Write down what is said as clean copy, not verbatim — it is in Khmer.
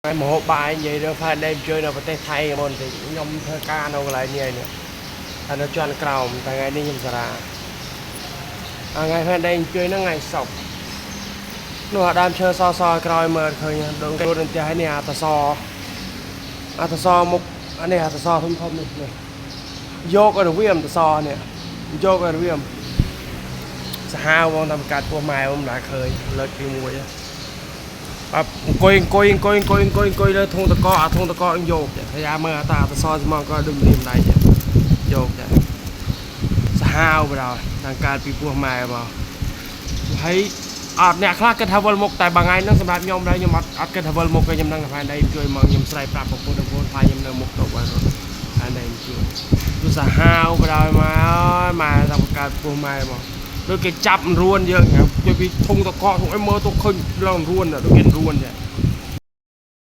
ហើយមហូបបាយនិយាយរឿងផែនដីជួយនៅប្រទេសថៃមុនតិចខ្ញុំធ្វើការនៅកន្លែងនេះហើយនេះតែនៅជាន់ក្រោមតែថ្ងៃនេះខ្ញុំសារាថ្ងៃផែនដីជួយហ្នឹងថ្ងៃសុក្រនោះអាដើមឈើសសក្រោយមើលឃើញដងខ្លួនផ្ទះហើយនេះអាតសអាតសមុខអានេះអាតសធំធំនេះនេះយកឲ្យវាមតសនេះយកឲ្យវាមសាហាវបងតាមកាត់ពោះម៉ែខ្ញុំមិនដែលឃើញលើកទី1 បាទអង្គុយអង្គុយអង្គុយអង្គុយអង្គុយអង្គុយលើធុងតកអាធុងតកយកថាយ៉ាមើលអាតាតសស្មងក៏ដូចម្រាមដៃចឹងយកចាសាហាវបណ្ដោយតាមការពីពោះម៉ែមកហើយអត់អ្នកខ្លះគិតថាវិលមុខតែមួយថ្ងៃហ្នឹងសម្រាប់ខ្ញុំដែរខ្ញុំអត់អត់គិតថាវិលមុខទេខ្ញុំនឹងផែនដីជួយមកខ្ញុំស្រែកប្រាប់ប្រពន្ធប្រពន្ធថាខ្ញុំនៅមុខទៅបាទផែនដីជួយគឺសាហាវបណ្ដោយមកម៉ែតាមកើតពោះម៉ែមកដូចគេចាប់រួនយើងជួយពីធុងតកធុងអីមើលទៅឃើញឡើងរួនដូចគេរួនចា